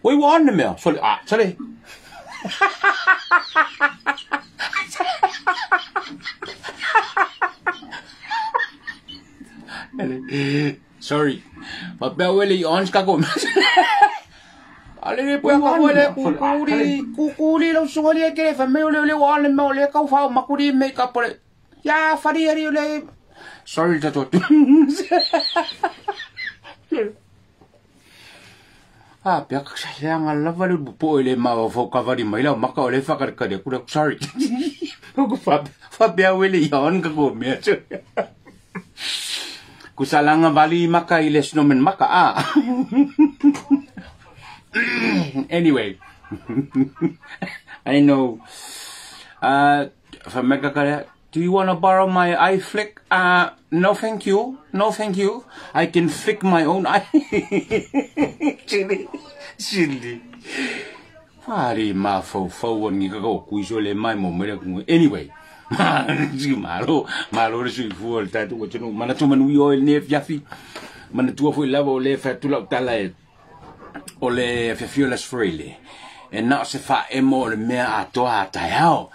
Oi ua on le mea, sole, ah, sole. Sorry. Faapea ue le i on se kako mea. Ale le pua ka le kukuli, kukuli lau suga lia kele fa me ole ole ua on le mea o le kau fao makuli make up ole. Ya fari ari ole. Sorry tato. A pea ka sa leaga lava le popoe le mafaufau kavali mai lau maka o le whakarekare aku lea sorry. Ku faapea ue le ia on ka ko mea. Ku salanga vali maka i le snowman maka a. Anyway, I know. Fa meka kare, do you want to borrow my eye flick? No, thank you. No, thank you. I can flick my own eye. Silly. Silly. Whare mafaufau ni ka ko kuiso le mai mo mere ku. Anyway, malo, malo le soifua o le tatou atunuu. Manatu manuia oe i lenei afiafi. Manatua foi lava o le fai atu lau tala e o le afiafi o le Aso Faraile. E na o se faaemo o le mea atoa a taeao.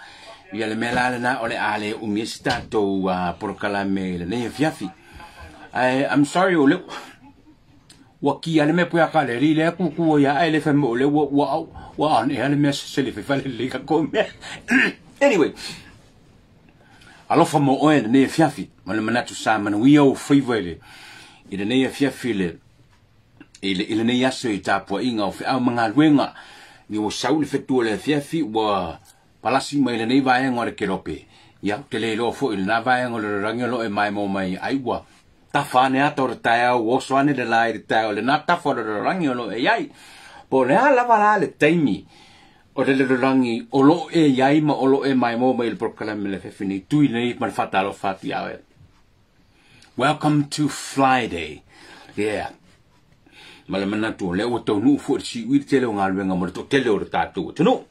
Ia le mea la lena o le a le umi ai se tatou polokalame i lenei afiafi. I'm sorry o le ua kia le mea pua ka le ri le ku ku ia ai le fa mo le ua ua ua an e le mea se le fa le le ka ko mea. Anyway, alofa mo oe lenei afiafi ma le manatu sa manuia o faiva i le i lenei afiafi le i le i lenei aso i tapuaiga o feau ma galuega ni ua sau le fetu o le afiafi ua palasi mai lenei vaega o le kelope. Ia, ou te le iloa foi i lena vaega o le lalolagi o lo o e maemo mai ai ua tafa ane ata o le taeao ua oso ane le la i le taeao i lena tafa o le lalolagi o lo o e i ai. Po o le a lava la le taimi o le lalolagi o lo o e i ai ma o lo o e maemo mai i le polokalame le afiafi nei tui nei ma le faatalofa atu iā oe. Welcome to Friday. Yeah. Ma le manatu o lea ua taunuu foi le siui le tele o galuega mo le toatele o le tatou atunuu.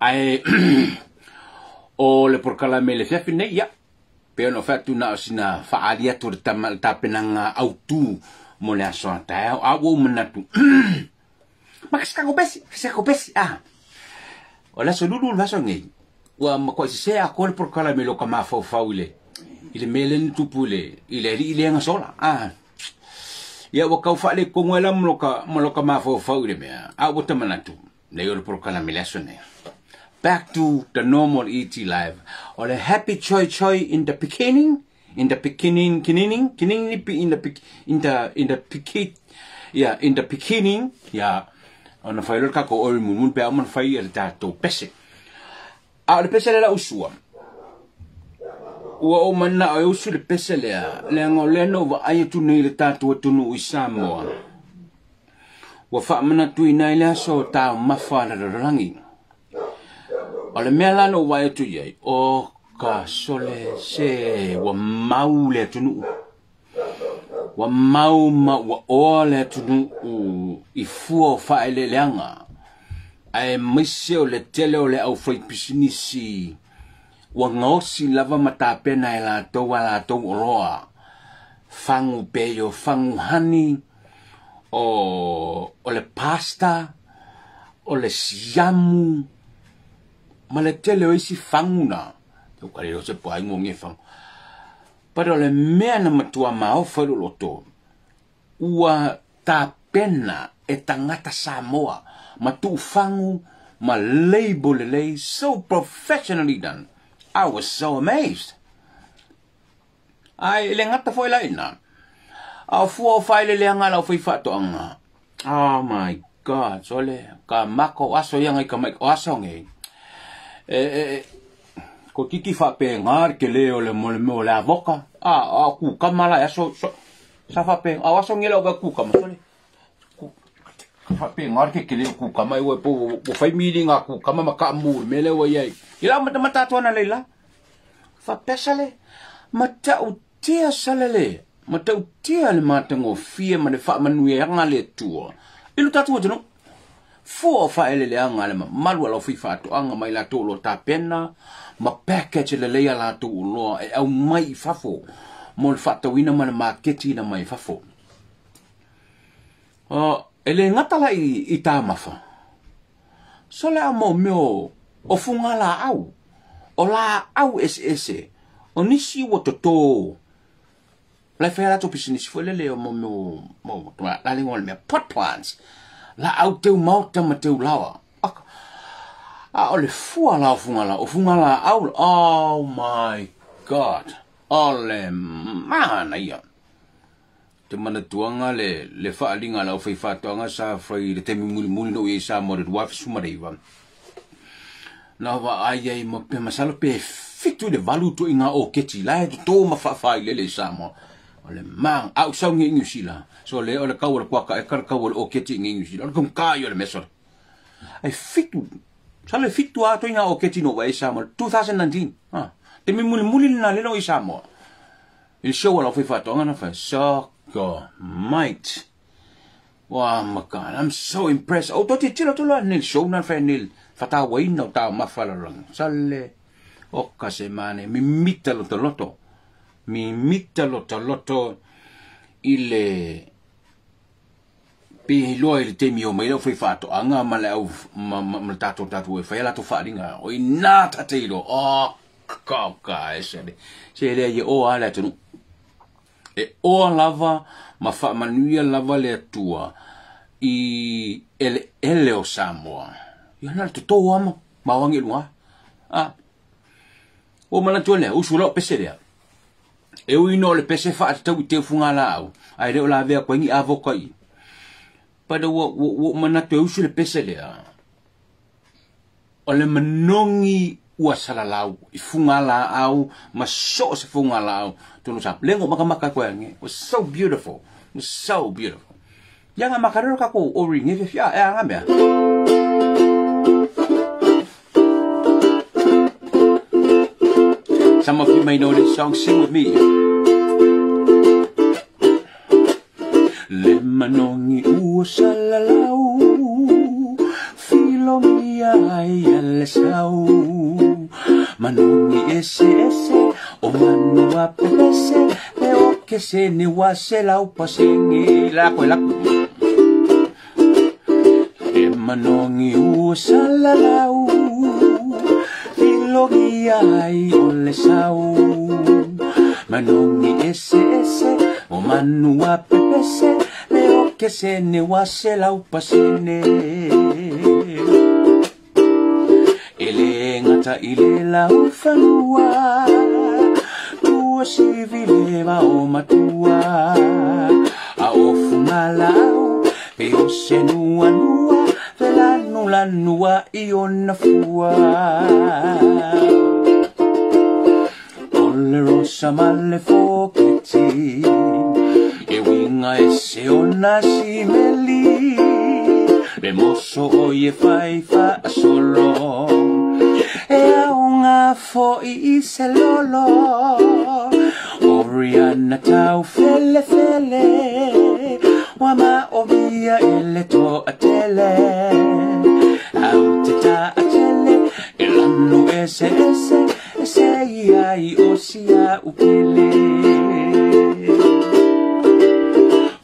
Ae o le polokalame le afiafi nei, ia, pei ona fai atu na o sina faaali atu o le tama le tapenaga autū mo le aso a taeao. A ua ou manatu, ma ka se pesi, se pesi, ah. O le aso lulu le aso nei, ua matuai sesē atoa le polokalame i lo ka mafaufau i le i le mea lea na tupu i le i le alii lea na sola. Ah. Ia ua tau faaletonu ai la ma lo ka mafaufau i le mea, a ua ta manatu, nei o le polokalame le aso nei. Back to the normal ET live. O le happy choi choi in the beginning, in the beginning, beginning, beginning, in the in the in the beginning, yeah, in the beginning, yeah. Ona fai loa le tatou oi mulimuli pe a uma ona fai le tatou pese. A o le pese lea la usua, ua ou manao e usu le pese lea, leaga o lea na ou vaai atu nei i le tatou atunuu i Samoa. Ua faamanatuina ai le aso o taumafa a le lalolagi. O le mea la na ou vaai atu i ai, o ka sole se ua mau le atunuu. Ua mau ma ua oa le atunuu i fua o faaeleeleaga. Aemaise o le tele o le aufaipisinisi ua gaosi lava ma tapena e latou a latou oloa. Fagu pei o fagu hani, o, o le pasta, o le siamu, ma le tele o isi fagu na. Tau ka le o se po ai ngongi e fagu. But o le mea na matua maofa i lou loto, ua tapena e tagata Samoa ma tuufagu ma label lelei, so professionally done. I was so amazed. Ai, e le gata foi la ina. A o fua o faaeleeleaga a le aufaifaatoaga. Oh my God, sole, ka maka o aso ia ngai ka mai o aso ngai. E, e, ko kiki faapega le tele o le mo le mea o le avoka. A, a kukama la e aso, so, sa faapega, a o aso ngai lau kukama, sole. Faapega le kekele o kukama e ua po ua fai miliga a kukama ma kaamu i le mea lea ua i ai. I lau matamata atu ana leila. Faapea sale, matautia sale le, matautia le matagofie ma le faamanuiaga a le Atua i lo tatou atunuu. Fua o faaeleeleaga a le mamalu a le aufaifaatoaga ma i latou o lo o tapena ma package lelei a latou oloa e aumai i fafo mo le faatauina ma le maketiina mai fafo. E le gata la i taumafa, sole a mo mea o fugalaau, o laau eseese, o nisi ua totō, la e fai a latou pisinisi foi lele o mo mea o la le igoa o le mea pot plants, laau teu maota ma teu laoa. A o le fua la o fugalaau, o fugalaau, oh my God, o le manaia. Te manatuaga le faaaliga a le aufaifaatoaga sa fai i le taimi mulimuli na ou i ai i Samoa i le 2019. Na vaai ai ma pe masalo pe 7 i le 8 ituaiga oketi la e totō ma faafailele i Samoa. O le maga, a ou sau nei i Niu Sila, so le o le kau o le kuaka eka le kau o le oketi i nei Niu Sila. O le taugata ia o le mea sole. Ai 7, masalo e 7 lava ituaiga oketi na ou vaai ai i Samoa 2019. Ha. Taimi mulimuli lena lea na ou i ai i Samoa. I le show a le aufaifaatoaga na fai, soccer mate. Wow my God, I'm so impressed. O to tilotilo atu loa nei i le show na fai nei faatauaina o taumafa lalolagi. Sale, o ka se manaia, mimita lotoloto. Mimita lotoloto i le pe iloa i le taimi o mai le aufaifaatoaga ma le au ma, ma, ma le tatou tatou e fai a latou faaaliga. O ina tate iloa. Oh, ka ese le. Se lea ia o a le atunuu. E oa lava ma faamanuia lava le Atua i eleele o Samoa. Ia na le totō ama, ma o agi i luga. A, ua manatua lea, usu loa o pese lea. E ui nō o le pese faatatau i teufugalaau, ae le o lavea atu ai ni avoka i. But ua, ua, ua ou manatu e usu le pese lea. O le manogi ua salalau i fugalaau ma so o se fugalaau tonu sa lengo makamaka koe ange. It was so beautiful. It was so beautiful. Ia nga makarero ka ko ori nge fia e anga mea. Some of you may know this song, sing with me. Le manogi ua salalau, filogia ai a le sau. Manogi ese ese, o manu a pepese, le o ke se ne wa se lau pasenge. La koe la koe. Le manogi ua salalau, filogia ai o le sau. Manogi ese ese, o manu a pepese, le o ke se ne wa se lau pasene. E le gata i le laufanua, tua sivi le vao matua. A o fugalaau, pe o se nuanua, felanulanua i ona fua. O le rosa ma le foketi, e uiga ese ona simeli. Le moso o ie fai faasolo, e aoga foi i se lolo. O Rihanna tau felefele, ua maomia e le toatele. Au te taatele, e lanu ese ese, e se iai o sia ukele.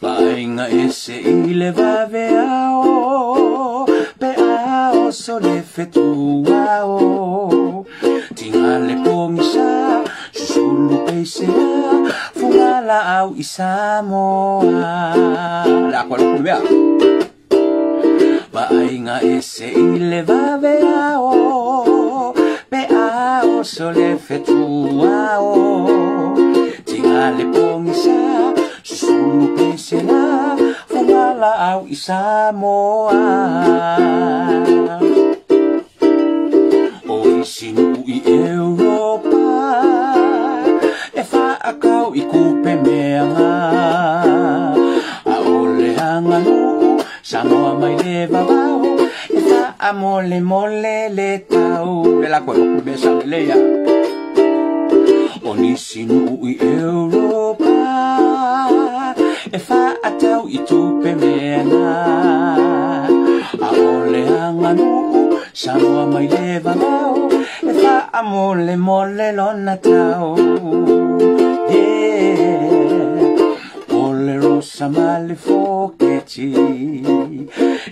Vaaiga ese i le vaveao, pe a oso le fetuao. Tiga le pogisa, susulu peisea, fugalaau i Samoa. Le a koe loku le mea. Vaaiga ese i le vaveao, pe a oso le fetuao. Tiga le pogisa, susulu peisea, fugalaau i Samoa. O isi nuu i Europa, e faakau i kupe meaga. A o le aganuu, Samoa mai le vavao, e faamolemole le tau. Le la koe loku mea sa lelei a. O nisi nuu i Europa, e faatau i tupe meaga. A o le aganuu, Samoa mai le vavao, e faamolemole lona tau. Yeah. O le rosa ma le foketi, ti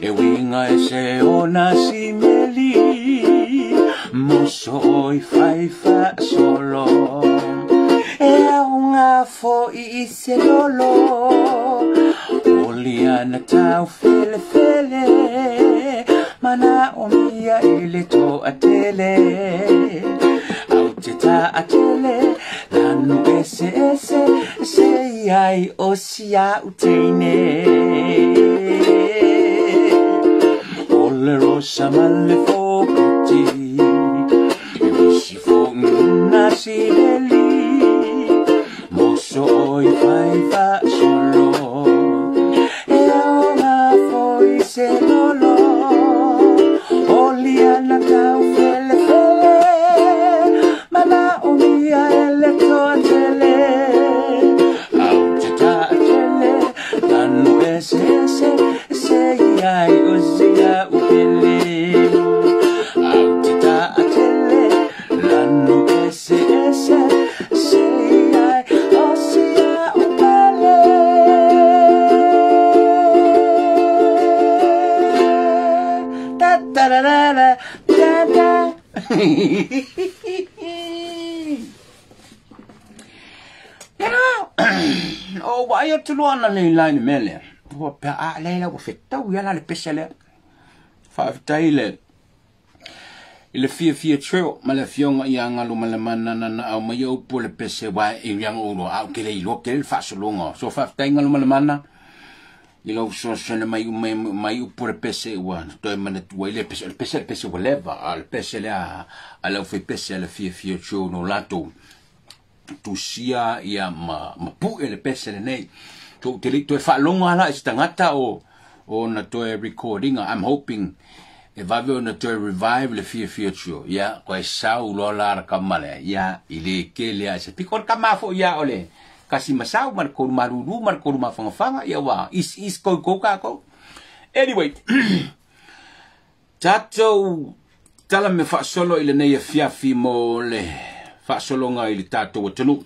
E uiga ese ona simeli Moso oi fai faasolo E aoga foi i se lolo Oli ana tau felefele Manaomia i le toatele Au te taatele Lanu eseese Se i ai o si a'u teine O le rosa ma le fopeti E uisi fo'i luna simeli Moso oi fai faasolo E aoga foi se lolo Oli ana tau felefele Manaomia e le toatele Au te taatele Lanu eseese Se i ai o si a'u pele Au te taatele Lanu eseese Se i ai o si a'u pele Da da da da da da da. O vaai atu loa ana nei la i le mea lea. Ua pea a lea ua fetau ia la le pese lea. Faafetai i le i le fiafia trio ma le afioga ia Galumalemana na na aumaia upu o le pese aua e ianga ou loa a ou te le iloa tele le faasologa. So faafetai Galumalemana i lau fesoasoani mai mai mai upu o le pese ua toe manatua ai le pese. O le pese o le pese ua leva a o le pese lea a le aufaipese a le fiafia trio no latou tusia ia ma ma pue le pese lenei. So ou te le i toe faalogo lava la i se tagata o o na toe record ina. I'm hoping e vave ona toe revive le fiafia trio. Ia koe sau loa la le kama lea ia i le kele lava i se piko. O le kama foi ia o le kasi masau ma le kolu malulu ma le kolu mafangafaga ia ua is is koukou kakou. Anyway, tatou tala me faasolo i lenei afiafi mo le faasologa i le tatou atunuu.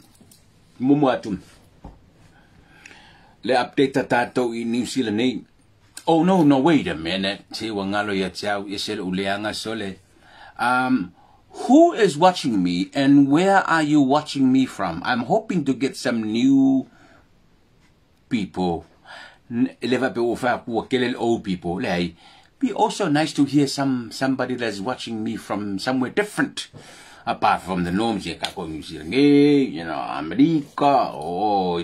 Muamua atu le update a tatou i New Zealand nei. Oh no, no, wait a minute. Se ua galo ia te au, ese lou leaga sole. Who is watching me and where are you watching me from? I'm hoping to get some new people. E le faapea ua fai atu ua kele le old people. Leai. Be also nice to hear some somebody that's watching me from somewhere different apart from the norms ia kākou New Zealand nei, you know, Amerika, oh.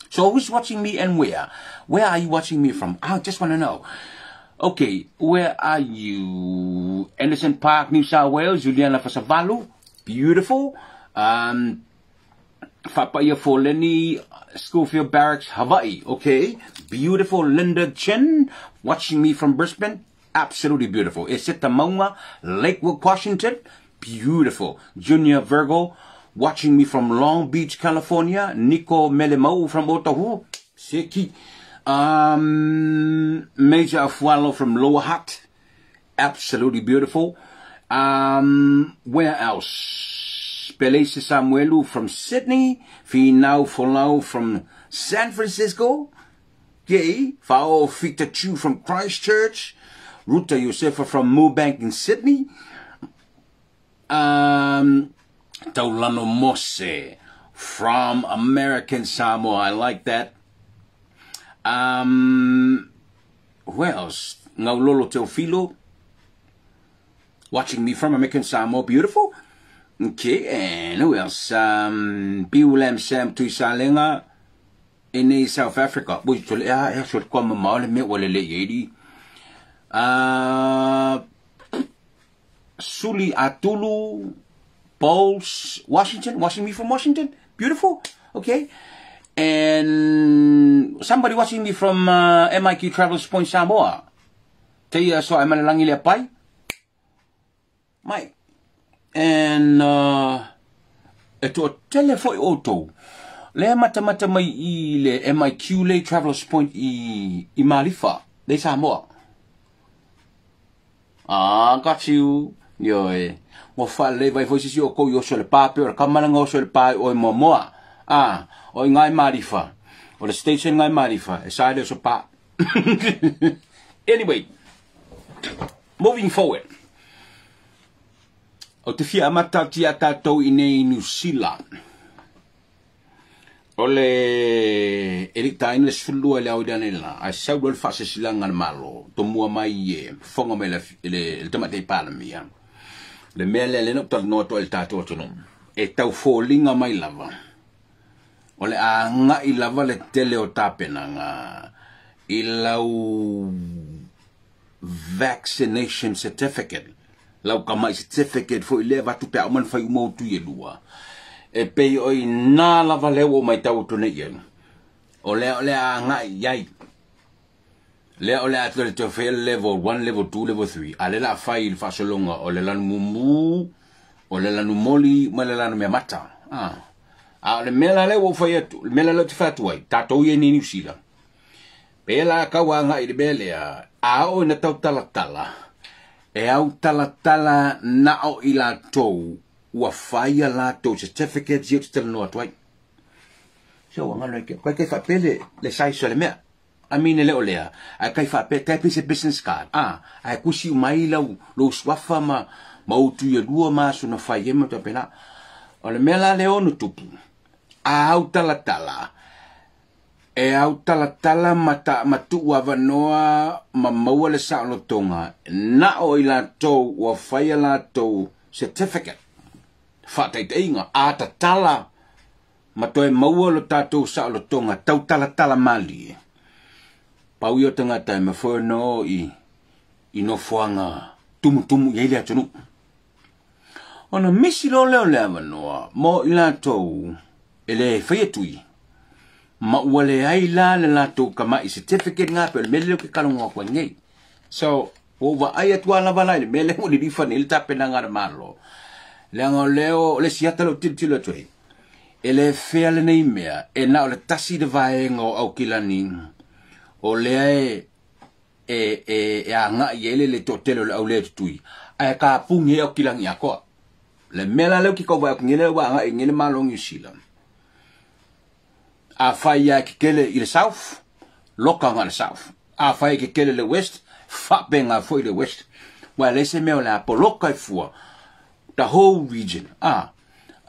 So who's watching me and where? Where are you watching me from? I just want to know. Okay, where are you? Anderson Park, New South Wales, Juliana Fasavalu. Beautiful. Fapaia Foleni, Schofield Barracks, Hawaii. Okay. Beautiful Linda Chin, watching me from Brisbane. Absolutely beautiful. Eseta Maunga, Lakewood, Washington. Beautiful. Junior Virgo, watching me from Long Beach, California. Nico Melemau from Otahuhu. Seki. Major Afualo from Lower Hutt. Absolutely beautiful. Where else? Pelese Samuelu from Sydney. Finau Folau from San Francisco. Gay. Fao Fita Chu from Christchurch. Ruta Josefa from Moorebank in Sydney. Taulano Mose from American Samoa. I like that. Who else? Ngaulolo Teofilo watching me from American Samoa. Beautiful. Okay, and who else? Biulam Sam Tuisalenga in South Africa. Ui, tole a e so kwa mamao le me o le le yedi. Suli Atulu Bowles, Washington, watching me from Washington. Beautiful. Okay. And somebody watching me from MIQ Travelers Point, Samoa. Te ia so ai mana langi le pai. Mai. And e toa tele foi outou. Lea matamata mai i le MIQ le Travelers Point i, i Malifa, le Samoa. Ah, got you. Ioe. Ua faalelei vai foi sisi o kou i oso le pa pe o le kamalanga oso le pa o i Moamoa. Ah, o i Ngai Malifa. O le station Ngai Malifa. E sa le oso pa. Anyway, moving forward. Ou te fia amata atu ia tatou i nei Niu Sila. O le e le i taina le 12 i le ao i lana la, ae sau loa le faasilasilaga a le Malo, tomua mai e fofoga mai le, le, le Tamaitai Palemia. Le mea lea lea na ou talanoa atu ai i le tatou atunuu, e tau foliga mai lava, o le a agai lava le tele o tapenaga i lau vaccination certificate, lau kamai certificate foi lea avatu pe a uma ona fai uma ou tui e lua. E pei o i nā lava lea ua ou matau atu nei i ai, o lea o le a agai i ai. Lea o le a toe toe faia le level 1, level 2, level 3, a lea o le a fai i le faasologa o le lanu mumu, o le lanu moli ma le lanu meamata. Ah. A o le mea la lea ua ou fai atu, le mea la lea ou te fai atu ai, tatou ia i Niu Sila, Pēlā kau agai i le mea lea, a oo ina tautalatala, e autalatala na o i latou ua fai a latou certificates ia ou te talanoa atu ai. Se ua ngalo ke kai kai faapea le size o le mea. I mean e le o lea, ae kai faapea tai pei se business card. Ah, ae kusi uma ai lau lou suafa ma ma ou tui e lua ma aso na fai ai ma faapena. O le mea la lea ono tupu, a autalatala, E autalatala ma ta ma tuu avanoa ma maua le saolotoga na o i latou ua fai a latou certificate, faataitaiga, a tatala ma toe maua lo tatou saolotoga tautalatala malie. Pau ia o tagata e mafai ona o i i nofoaga tumutumu i ai le atunuu. Ona misi loa lea o le avanoa mo i latou e le faia tui, ma ua leai la le latou kama'i certificate nga pe o le mea lea ou te kalogo atu ai nei. So, ua ou vaai atu lava lava la i le mea lea ua lilifa nei le tapenaga a le Malo, leaga o lea o le isi ata lea ou tilotilo atu ai, e le fea lenei mea, e na o le tasi le vaega o Aukilani o lea e e, e, e agai i ai le, le toatele o le aulē tutui, ae kapuni ai Aukilani atoa. Le mea la lea ou te tau vaai atu nei lea ua agai nei le Malo o Niu Sila. Afai lava e kekele i le South, loka agai le South. Afai e kekele i le West, faapena foi le West. Aua e leai se mea o le a poloka e fua the whole region. A,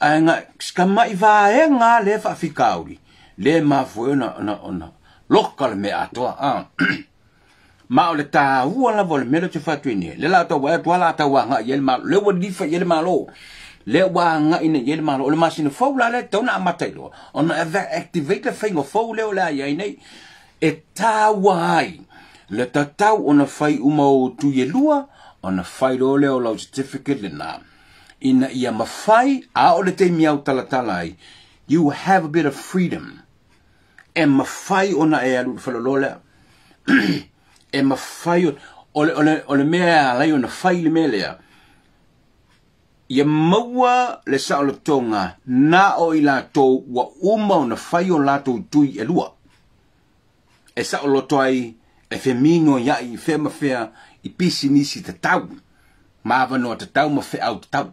ae na si tamai vaega lava lea e faafitauli, lea e mafua ai ona, ona, ona loka le mea atoa. A. Ma o le taua lava o le mea lea ou te fai atu ai nei, lea la tau vaai atu lava la tau agai i ai le Malo, lea ua lilifa i ai le Malo, lea ua agai nei i ai le Malo. O le masina fou la lea e tatau ona amata ai loa ona activate le faiga fou lea o le a i ai nei, e taua ai le tatau ona fai uma o tui e lua, ona fai loa lea o lau certificate lena, ina ia mafai, a o le taimi au talatala ai, you have a bit of freedom. E mafai ona e alu i le faleoloa lea. E mafai o le, o le, o le mea e ala ai ona fai le mea lea, ia maua le saolotoga na o i latou ua uma ona fai o latou tui e lua. E saoloto ai e feminoia'i i fea ma fea i pisinisi tatau, ma avanoa tatau ma feau tatau.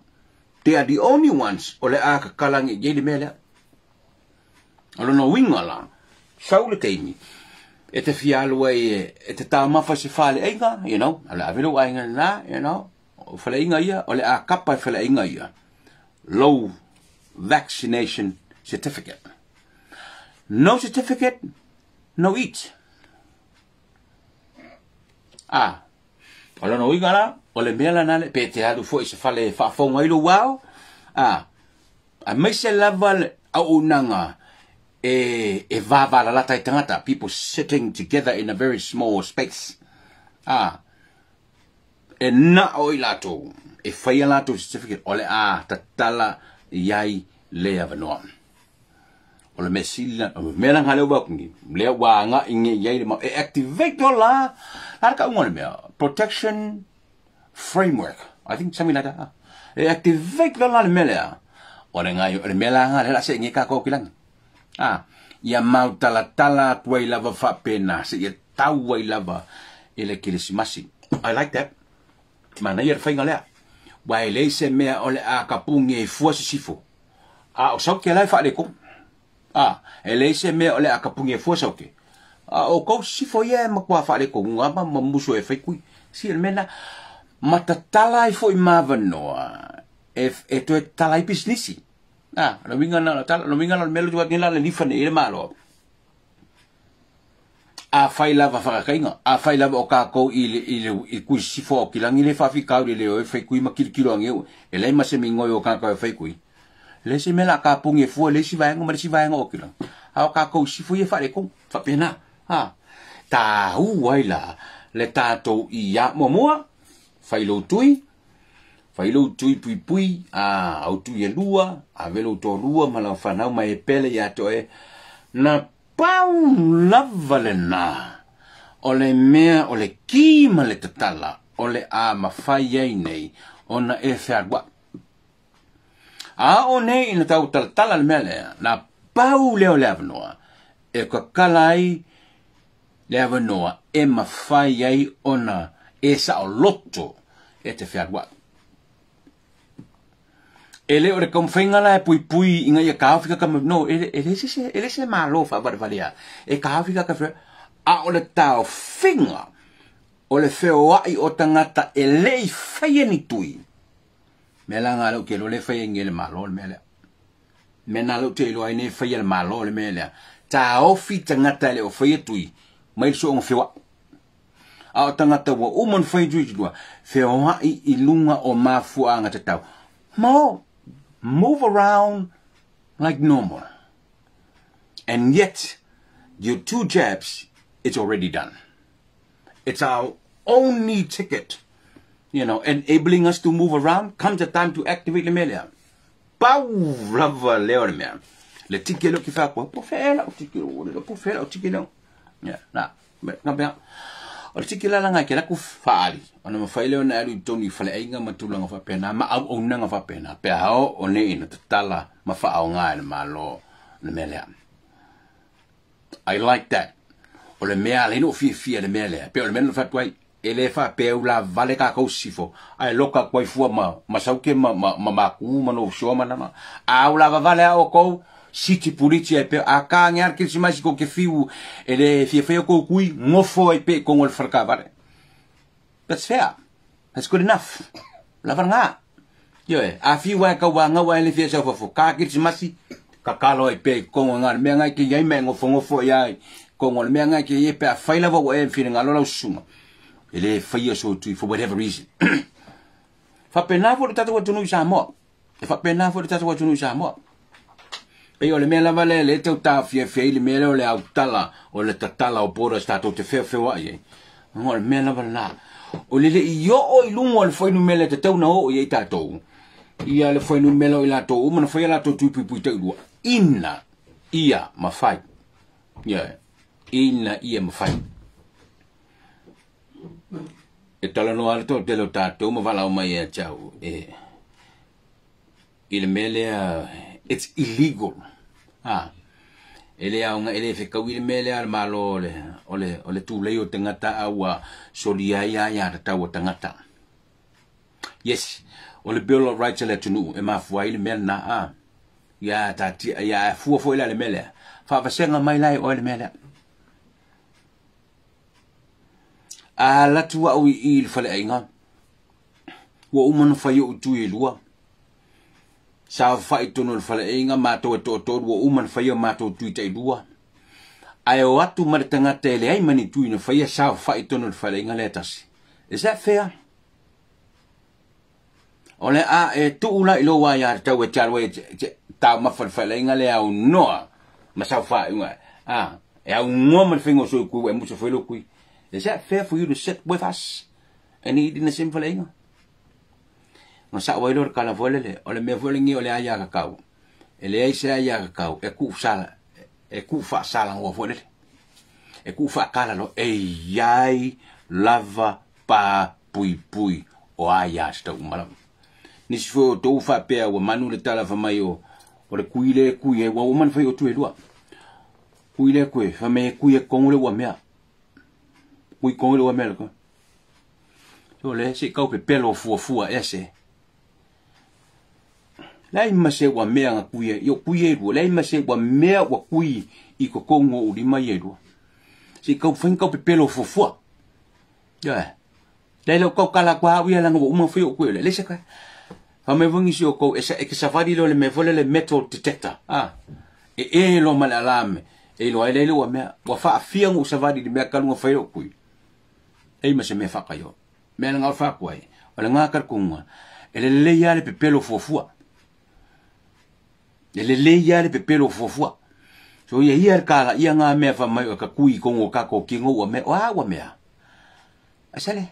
They are the only ones o le a kakalagi i ai le mea lea. O lona uiga la, sau le taimi e te fia alu ai e te taumafa i se faleaiga, you know, o le ave lou aiga lena, you know, o faleaiga ia, o le a kapa e faleaiga ia lou vaccination certificate. No certificate, no eat. A, o lona uiga la, o le mea lena le, pe te alu foi i se fale e faafofoga ai lou ao, a, aemaise lava le auaunaga e, e vavalalata ai tagata, people sitting together in a very small space. A, e na o i latou, e fai a latou certificate, o le a tatala i ai le avanoa. O le mea sili la, o le mea langa lea ua kungi, lea ua agai nei i ai le mau, e activate loa la, la le kauga o le mea, protection framework, I think something like that. E activate loa la le mea lea, o le ngai, o le mea la nga lea la se nge ka ko kilangi. Ah, ia mau talatala atu ai lava faapena, se ia tau ai lava i le Kerisimasi. I like that. Manaia le faiga lea. Ua e leai se mea o le a kapugi ai fua sisifo. A o Sauke la e faaletonu. A, e leai se mea o le a kapugi ai fua Sauke. A o kou sifo ia e matua faaletonu ma musu e fai kui. Si le mea lena. Ma tatala ai foi ma avanoa e toe tatala ai pisinisi. A, o le uiga lena o le tala, o le uiga lena o le mea lea ou te vaai atu nei la le lifa nei i le Malo. Afai lava faakakaiga, afai lava o kākou i le, i le, i kui sifo o kilangi le faafikauli le o e fai kui ma kilokilo ange, e leai ma se migoi o kākou e fai kui. Le isi mea la ka pungi e fua le isi vaega ma le isi vaega o kilangi. A o kākou sifo ia faaletonu, faapena. Ha, tāu ai la le tātou i a muamua, fai lou tui, fai lou tui puipui, a au tui e lua, ave lou toalua ma lau fanau ma e pele ia te oe, na Pau lava lena o le mea o le ki ma le tatala o le a mafai ai nei ona e fealuaʻi. A o nei ina tau talatala le mea lea, na pau lea o le avanoa e kakala ai le avanoa e mafai ai ona e saoloto e te fealuaʻi. E le o le taumafaiga la e puipui ina ia taofi ka no, e le se e le se malo faavalevalea e taofi ka ka a o le taofiga o le feoai o tagata e le i faia ni tui. Mea la nga lau ke lo le faia nge le malo le mea lea. Mea na lau te iloa ai nei faia le malo le mea lea. Taofi tagata e le o faia tui mai le soonga feoai. A o tagata ua uma ona fai tui lua, feoai i luga o mafuaaga tatau. Ma o, move around like normal. And yet, your two jabs, it's already done. It's our only ticket, you know, enabling us to move around. Comes the time to activate le mea lea. Pau lava lea o le mea. Le tike leo ki whakua, po whea o tike o le po whea o tike leo. Yeah, na, me, nga pea. O le tike la langa ke laku whaali. Ona mawhai leo na alu i tonu i whaleaiga ma tulaga faapena, ma auaunaga faapena. Pe a oo nei ina tatala ma whaaoga e le Malo le mea lea. I like that. O le mea ala ina o fiafia le mea lea. Pe o le mea na whatu ai, e le whaapea u la vale kākou sifo, ae loka atu ai fua ma, ma sauke ma, ma, ma mākū ma no usoa ma nama. A u lava vale a o kou, siti puliti ai pea, a kā nge ara kerisimasi ko ke fiu, e le fia whea kou kui, ngofo ai pe kongo le wharaka vale. That's fair. That's good enough. Lava ngā. Ioe, a fiu ai kau a ngau ai le fia sau fafo. Kā kerisimasi, ka kalo ai pe kongo ngā le mea ngai ke iai me ngofo ngofo i ai. Kongo le mea ngai ke iai pe a whai lava ua e whiringa lo lau susunga. E le whaia so tui for whatever reason. Whapena fo le tatou atunuu i Samoa. E whapena fo le tatou atunuu i Samoa. Pei o le mea lava lea le tau tāfiafia i le mea lea o le autala o le tatala o borders tātou te wheawhewa i ai. O le mea lava lena. O le le i oo i lunga o le fuainumera e tatau na oo i ai tātou. Ia le fuainumera o i latou uma na whaia latou tui puipui tailua. Ina ia mawhai. Ia, ina ia mawhai. E talanoa le toatele o tātou ma valaau mai ia te au e i le mea lea it's illegal. Ha. E le aoga e le fekaui le mea lea a le Malo o le o le o le tulei o tagata a ua solia ai aia tatau o tagata. Yes, o le Bill of Rights a le atunuu e mafua ai le mea lena a. Ia tatia ia fua foi la le mea lea. Faavasega mai la e oe le mea lea. A alu atu au i i le faleaiga, ua uma ona fai ou tui e lua. Saofai tonu o le faleaiga, matou e toatolu, ua uma ona faia matou tui tailua. Ae o atu ma le tagata e leai ma ni tui na faia, saofai tonu o le faleaiga lea tasi. Is that fair? O le a e tuu la i lou aia tatau e te alu ai e taumafa le faleaiga lea aunoa ma saofaiga. A, e aunoa ma le faiga o sou kui, ua e musa foi lou kui. Is that fair for you to sit with us and eat in the same faleaiga? Na sao ai lea o le kala foi lele, o le mea foi lenei o le aia kakau. E leai se aia kakau e kuu sala, e kuu faasalagoa foi lele. E kuu faakala loa, e iai lava pa puipui o aia se tau uma lava. Nisi foi o tou faapea ua manu le tala fai mai o o le kui lea e kui ai, ua uma ona fai o tu e lua. Kui lea koe, fai mai e kui e kongo le ua mea. Kui kongo le ua mea le koe. So le se kau pepelo fuafua ea se. Leai ma se ua mea nga kui e, i o kui e lua, leai ma se ua mea ua kui i ko kongo o lima i e lua. Se i kau fainga kau pepelo fuafua. Ioe. Le le kau kala kwa au ia langa ua uma fai o kue le. Le se kai. Fa mai vongi si o kou e sa e ke safari lo le me fole le metal detector. Ah. E e lo ma le alame. E lo ai le ua mea. Ua fa afia ngu safari le mea kalunga fai o kui. E ma se mea fa kaio. Mea nga fa kuai. O le ngā kalkunga. E le le ia le pepelo fuafua. E le le ia le pepelo fuafua. So ia ia kala ia ngā mea fa mai o ka kui kongo kako kingo ua mea. Ua ua mea. Asale.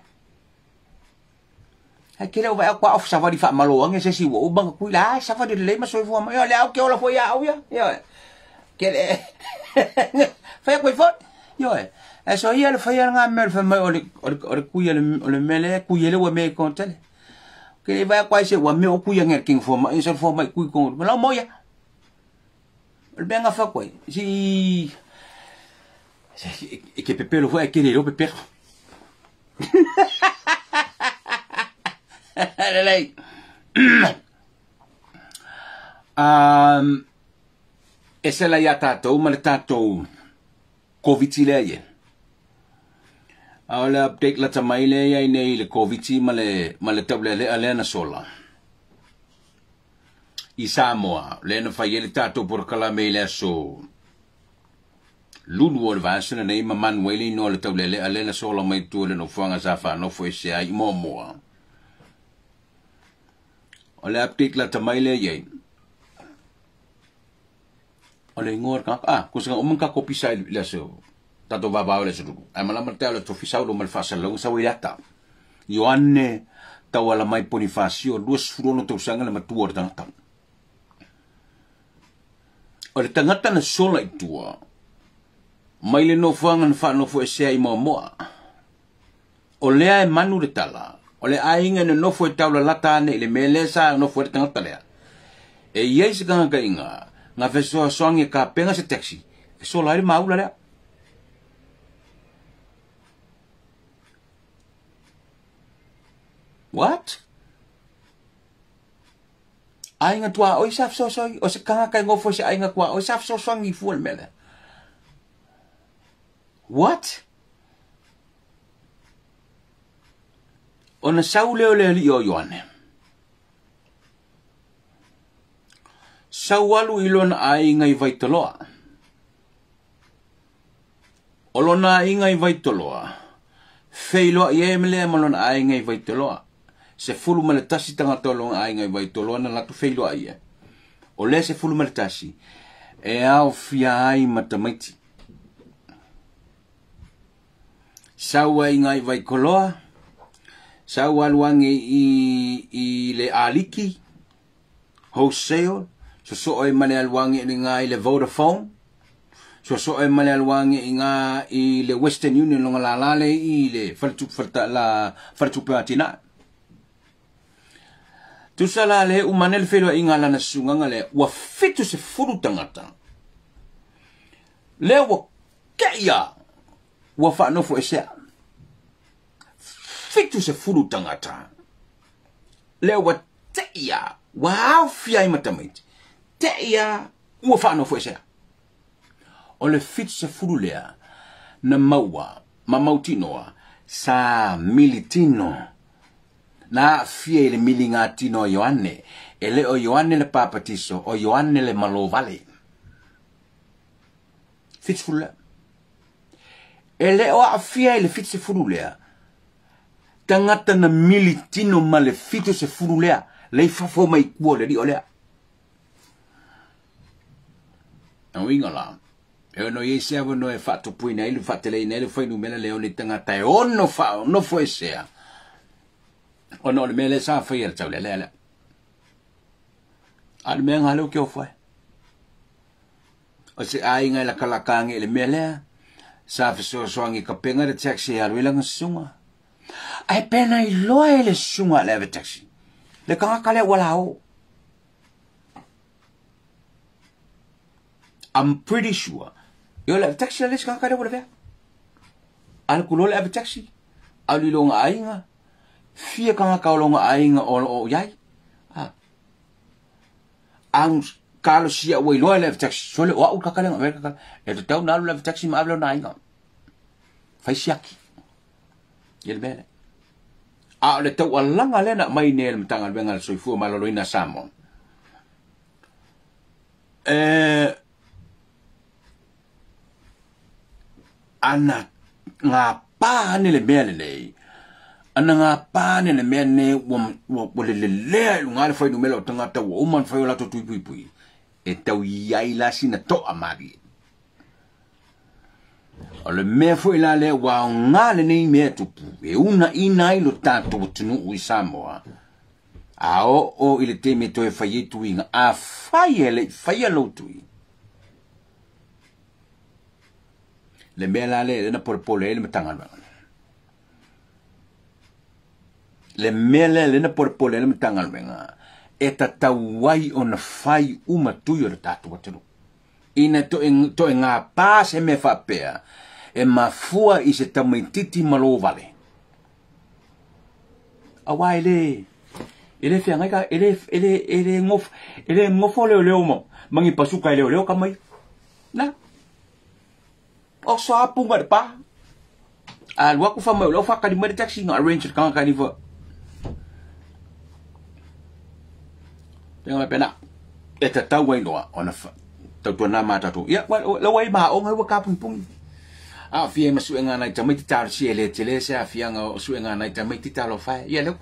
Ai kele o vai kwa off safari fa malo ange se si wo bang kui la safari le ma soifua mai o le au ke ola foi au ia. Yo. Kele. Fa kui fo. Yo. E so ia le fa ia ngā mea fa mai o le o le kui o le mele kui le ua me kontele. Kele vai kwa se ua me o kui nge king fo mai se fo mai kui kon. La mo ia. Le benga fa koi. Si e ke pepelo fo e kele lo pepero. Lelei. E se la ia tātou, ma le tātou COVID lea ie. A o le update la tamai lea ia nei le COVID ma le tau lea lea na sola. I Samoa, le na fai ele tātou porokalame i le aso. Lulu o le vaasana nei ma manueli no le tau lea lea na sola mai tua le nofoanga sa whanofo e se ai momoa. O le update la tamai lea iei. O le ingoa ka ah ko sanga o ka kopi sai le aso. Tato vavao le aso. Ai malama te ala tofi sau lo mal fasala sa wi ata. Ioane tauala mai Bonifacio 26 tausaga le matua o le tagata. O le tagata na sola i tua. Mai le nofoanga na whanofo e sea i moamoa. O lea e manu le tala. O le aiga na nofo e taula lata ane i le mea lea sa nofo e le tagata lea. E iai se kangaka inga, ngā fesoasoagi e kapenga se taxi. E sola ai le maula lea. What? Aiga tua oi sa fesoasoagi. O se kangaka i ngofo se aiga tua oi sa fesoasoagi i fua le mea lea. What? Ona sau leo le ali o Ioane. Sau alu i lona aiga i Vaitoloa. O lona aiga i Vaitoloa. Feiloa i e melea ma lona aiga i Vaitoloa. Se fulu ma le tasi tagata o lona aiga i Vaitoloa na latu feiloa i e. O le se fulu ma le tasi. E ao fia ai matamaiti. Sau aiga i Vaikoloa. Sau aluange i le aliki, wholesale, so so e male aluange i ngā i le Vodafone, so so e male aluange i ngā i le Western Union longa la lale i le whaletupe atina. Tusa la le umane le whenua i ngā lana sunganga le, ua fitu se furu tangata. Le ua keia, ua whanofo e sea. Fitu se furu tangata. Le ua teia, ua aufia i matamaiti. Teia, ua whanofo e sea. O le fitu se furu lea, na maua, ma mautinoa, sa militino. Na afia i le milingatino o Ioane. E le o Ioane le papatiso, o Ioane le malovale. Fitu furu lea. E le o afia i le fitu se furu lea. Tangata na militino ma le fitu se furu lea. Le fafo mai kua le li o lea. Na winga la. E ono ye sea wano e whaatupui na ilu whaatelei na ilu whainu mela le one tangata e ono wha ono fo e sea. Ono o le mea le sa whai le tau le lea lea. A le mea ngā leo ki o whai. O se ainga i la kalakange i le mea lea. Sa fesoasoagi kapenga le taxi e alu i langa sunga. Ai pena i loa e le sunga le ave taxi. Le kangaka lea ua lao. I'm pretty sure. Yo le ave taxi le kangaka lea ua le vea. Alu kulo le ave taxi. Alu i longa ainga. Fia kangaka o longa ainga o o iai. Ah. Ang kalo sia ua i loa le ave taxi. Sole o au kakalenga. E te tau na alu le ave taxi ma ave lona ainga. Fai siaki. Ia le mea lea. A o le taualaga lea na aumai nei e le Matagaluega a le Soifua Maloloina a Samoa, e ana gapa ane le mea lenei, ana gapa ane le mea lenei ua, ua, ua lelelea i luga le fuainumera o tagata ua uma ona fai o latou tui puipui, e tau i ai la sina toa malie. O le mea foi la lea ua aoga lenei mea tupu e unaina ai lo tatou atunuu i Samoa. A oo i le taimi e toe fai ai tuiga, afai e le i faia lou tui, le mea la lea na polepole ai le Matagaluega. Le mea lea na polepole ai le Matagaluega, e tatau ai ona fai uma tui o le tatou atunuu. Ina toe gapa se mea faapea, e mafua i se tamaititi ma lou vale. Aua e le feagai ka, e le gofo leoleo ma ni pasuka e leoleo ka mai. Na, o sa punga le pa. A lua ku fa mai o lau whakari mai le taxi nga arrange le kanga kanifa. Tenga mai pena. E tatau ai loa ona tautuana mā tatou. Ia, lau ai maonga ua kapungipungi. A fia ma suenga nai tamaiti talo si e le tele se afianga o suenga nai tamaiti talo fae. Ia leo.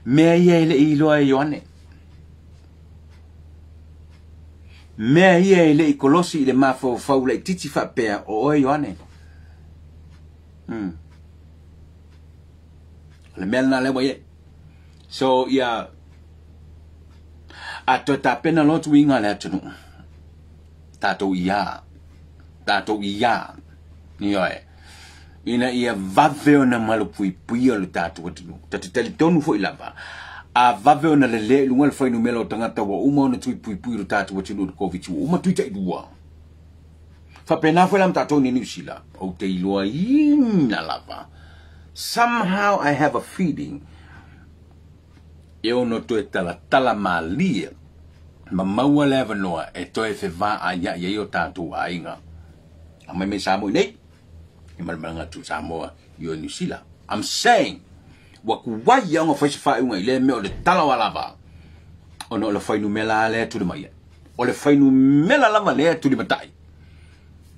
Mea ia e le iloa e Ioane. Mea ia e le i kolosi i le mafaufau laititi faapea o oe Ioane. O le mea lena lea ua i ai. So ia a toe tapena loa tuiga a le atunuu. Tatou ia. Tatou ia. Ioe. Ina ia vave ona malupuipuia lo tatou atunuu. Ta te talitonu foi lava. A vave ona lelea i luga le fuainumera o tagata ua uma ona tui puipui lo tatou atunuu i le Covid, ua uma tui tailua. Faapena foi la ma tatou nei Niu Sila. Ou te iloaina lava. Somehow I have a feeling e ono toe talatala malie ma maua le avanoa e toe fevaaiai ai o tatou aiga. A mai mai Samoa i nei, e malemalaga atu Samoa i o Niu Sila. I'm saying, ua kuai ia ona fai se faaiuga i lea mea o le tala o lava, ona o le fuainumera lea e tuli mai ai. O le fuainumera lava lea e tuli matai.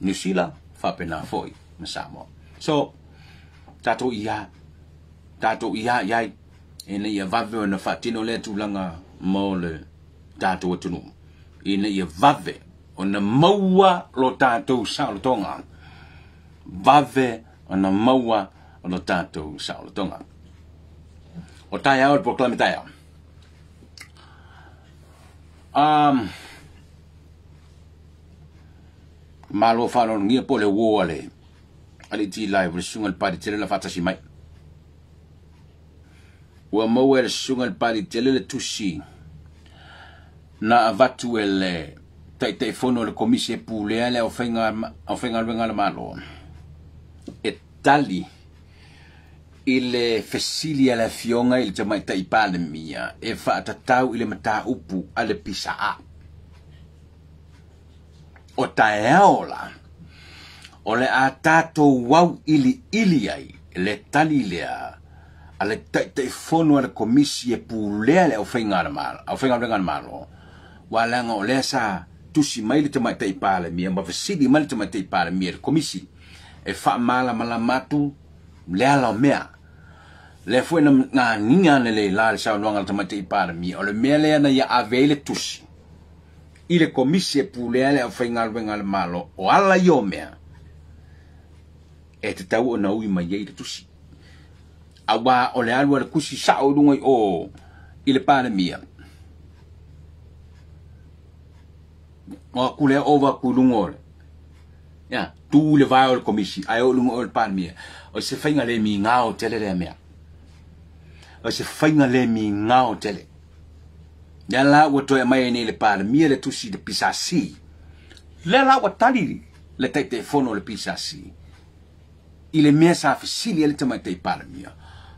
Niu Sila, faapena foi ma Samoa. So, tatou ia iai, ina ia vave ona faatino lea tulaga mo le tatou atunuu. Ina ia vave ona maua lo tatou saolotoga. Vave ona maua lo tatou saolotoga. O taeao le polokalame taeao. Malo whaanonogia po le uo a le ti live le susuga le pali tele na faatasi mai. Ua maua e le susuga le pali tele le tusi na avatu e le taitaifono o le komisi e pulea le aufaigaluega a le Malo e tali i le fesili a le afioga i le tamaitai Palemia e faatatau i le mataupu a le PSA. O taeao la, o le a tatou au iliili ai le tali lea a le taitaifono a le komisi e pulea le aufaigaluega a le Malo, ua leaga o lea sa tusi mai le tamaitai Palemia ma fesili mai le tamaitai Palemia i le komisi e faamalamalama atu le ala o mea. Lea foi na ngagiga ane le la le saunoaga a le tamaitai Palemia, o le mea lea na ia ave ai le tusi i le komisi e pulea le aufaigaluega a le Malo, o ala ia o mea e tatau ona ui mai ai le tusi. Aua o le alu a le kusi sao i luga i o i le Palemia. O aku lea ova aku i luga o le. Ia, tu le vae o le komisi, ae o luga o le Palemia. O se faiga le migao tele lea mea. O se faiga le migao tele. Lea la ua toe aumai ai nei le Palemia le tusi le PSC. Lea la ua tali le taitaifono o le PSC i le mea sa fesili ai le tamaitai Palemia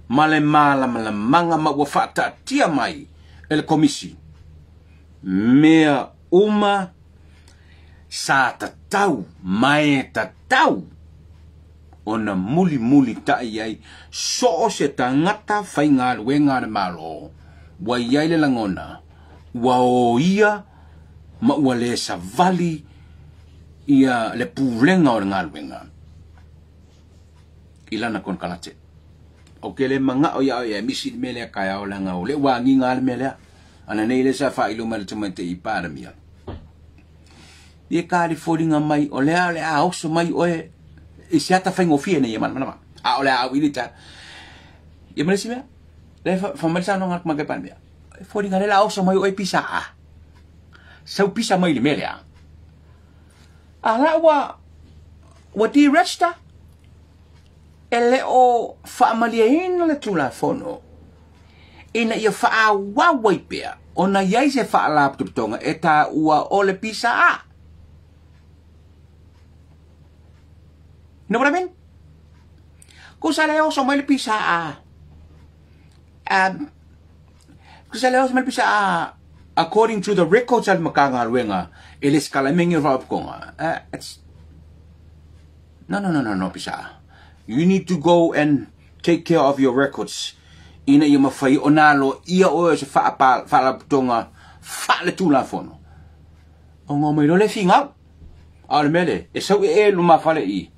ma le malamalamanga ma ua faataatia mai e le komisi mea uma Sa tatau ma e tatau ona mulimulita'i ai so o se tagata faigaluega a le Malo ua i ai le lagona ua oia ma ua lē savali ia le pulega o le galuega i lana konekarate. Ou te le mana'o iā oe e misi i le mea lea taeao leaga o lea ua agiga a le mea lea ananei lea sa faailoa mai e le tamaitai Palemia. Ia ka le foliga mai o lea o le a oso mai oe i se ata faigofie nei e malamalama a o le a auili ta. Ia ma le isi mea, lea fa mai le saunoaga a le Tamaitai Palemia, e foliga lea o le a oso mai oe pisa a. Sau pisa mai i le mea lea. A la ua deregister e le o faamalieina le Tulafono ina ia faaauau ai pea ona i ai se faalapotopotoga e taua o le PSA. You know what I mean? Kusa le oso mai le PSA. Kusa le oso mai le PSA according to the records a le Matagaluega e le sikalameni o le faalapotopotoga. It's No, no, no, no, no, PSA. You need to go and take care of your records ina ia mafai ona aloaia oe o se faalapotopotoga faaletulafono. Ona omai loa lea finau. A o le mea lea, e sau ee i lumafale i i,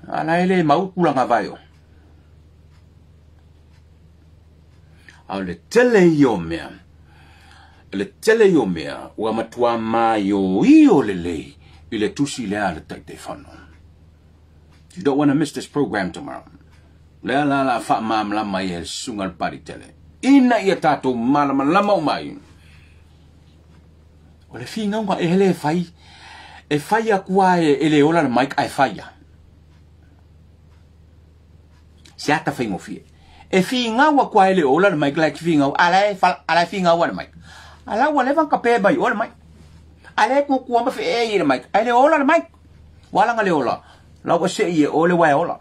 a la e le mau tulaga vae o. A o le tele ia o mea, o le tele ia o mea ua matua maioio lelei i le tusi lea a le Taitaifono. You don't want to miss this program tomorrow. Lea la la faamalamalama ai e le susuga a le Paritele. Ina ia tatou malamalama uma ai. O le finauga e le fai, e fai aku lava e le ola le mic ae fai lava. Se ata faigofie. E finau aku lava e le ola le mic la e finau, a la e a la e finau le mic. A la ua leva ona kape mai o le mic. A le kuakua ma fee i le mic, ae le ola le mic. Ua ala ona le ola, la ua sei e o le uaea ola.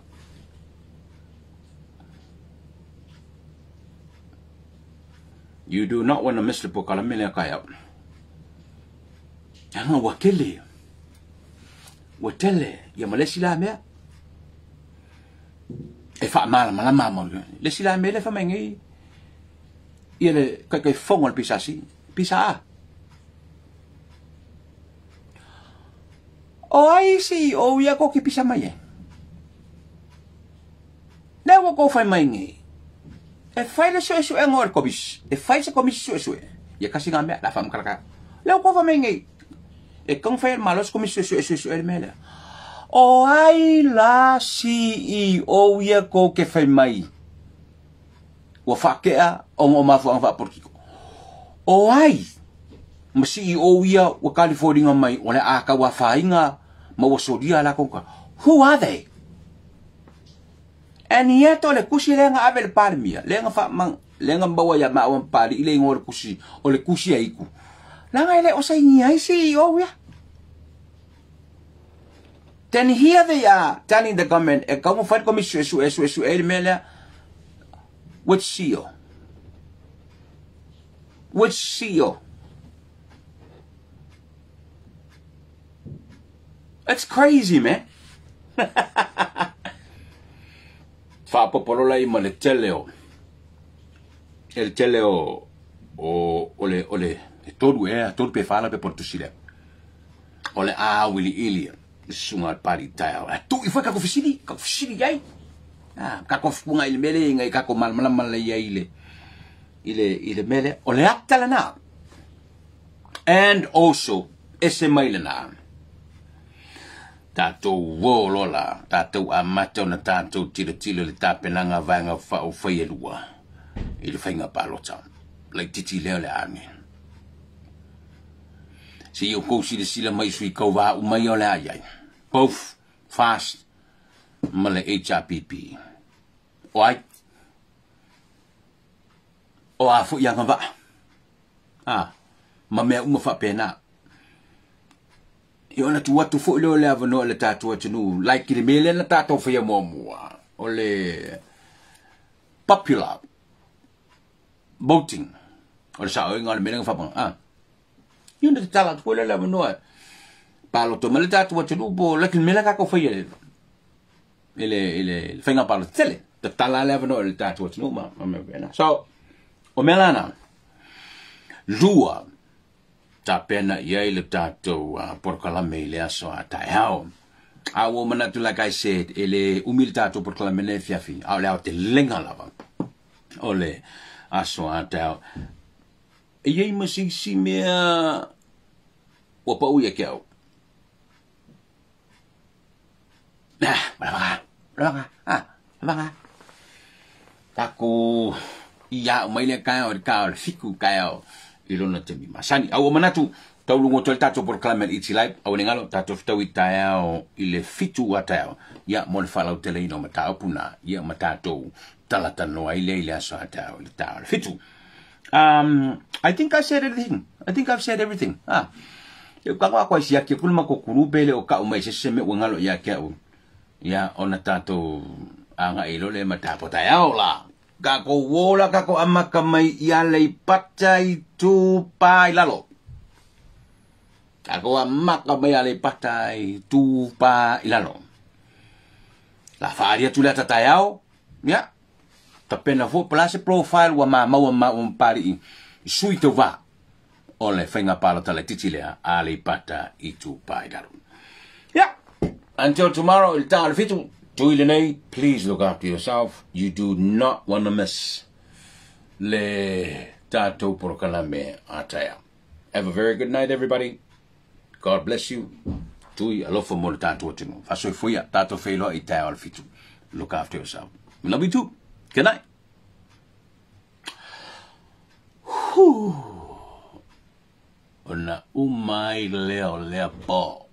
You do not want to miss le pokalame lea kai au. Leaga ua tele, ua tele ia ma le isi la mea e faamalamalama mo le isi la mea lea e fai mai nei ia le Taitaifono o le PSC, PSA. O ai CEO ia kou ke pisa mai ai? Lea ua kou fai mai nei, e fai le suesuega o le komisi, e fai se komisi suesue, ia kasi ngā mea, la whaamakalaka. Lea ua kou fai mai nei, e kau fai e le Malo se komisi suesue, suesue le mea lea. O ai la CEO ia kou ke fai mai? Ua faakea ona o mafuaaga faapolitiko. O ai ma CEO ia ua kalifoliga mai o le a tauafaina ma ua solia lakou ka? Who are they? And yet o le tusi lea na ave i le Palemia, lea na faama, lea na maua ia maua ma Papalii le igoa o le tusi, o le tusi a Itu, leaga e le o sainia ai CEO ia. Then here they are telling the government e tatau ona fai le komisi suesue e suesue ai le mea lea. Which CEO? Which CEO? It's crazy, man. Faapopolola i ma le tele o e le tele o o o le o le e tolu ea tolu pe fa lape po le tusi lea. O le a auiliili le susuga a le Pali taeao. Ae tuu ifo ai tatou fesili, tatou fesili i ai. Ah, tatou fuga i le mea lea ina ia tatou malamalama lelei ai i le i le i le mea lea. O le ata lena. And also, ese mai lena. Tatou uo loa la, tatou amata ona tatou tilotilo i le tapenaga vaega faaupufai e lua i le faiga palota laitiiti lea o le a ane. Se i outou silasila mai i sui tauva uma ia o le a i ai, both FAST ma le HRPP. O ai? O a foi agavaa? A, ma mea uma faapena. Ia ona tuu atu foi lea o le avanoa i le tatou atunuu, like i le mea lea na tatou faia muamua, o le popular voting, o le saoiga o le mea lea na faapena. A, ia ona tatala atu foi lea o le avanoa. Palota ma le tatou atunuu po o le mea lea tatou faia i le faiga palota tele, tatala le avanoa i le tatou atunuu ma mea faapena. So o mea lana lua tapena i ai le tatou polokalame i le aso a taeao. A ua manatu, like I said, e le umi le tatou polokalame nei afiafi, a o le aotelega lava o le aso a taeao. E i ai ma se isi mea ua pau ia te au. Ah, lavaga, lavaga, ah, lavaga. Takou ia mai le taeao i le ta o le 7 taeao i lona taimi masani. A ua manatu tauluga atu ai le tatou polokalame le Iti Live, aua ne galo tatou fetaui taeao i le 7 a taeao. Ia mo le faalauteleina o mataupu na, ia ma tatou talatalanoa ai lea i le aso a taeao i le ta o le 7. I think I said everything. I think I've said everything. Ah. E ka kwa isi ake kula ma ko kuru pele o ka umai se se me ua ngalo ia ke au. Ia ona tatou aga i lo le ma tapo taeao la. Ka ko wola ka ko amaka mai i Aleipata Itupa i Lalo. Ka ko amaka mai Aleipata Itupa i Lalo. La whaaria tu le ata taeao. Ia. Tapena fo pala se profile ua ma maua ma ua pari i sui te wā o le faiga palota laitiiti lea Aleipata Itupa i Lalo. Yeah. Until tomorrow, il ta o le 7. Tui lenei, please look after yourself. You do not want to miss le tatou polokalame a taeao. Have a very good night, everybody. God bless you. Tui alofa mo le tatou atunuu. Faasoifua, tatou feiloai i taeao o le 7. Look after yourself. We love you too. Good night. Whew. Ona umai lea o lea po.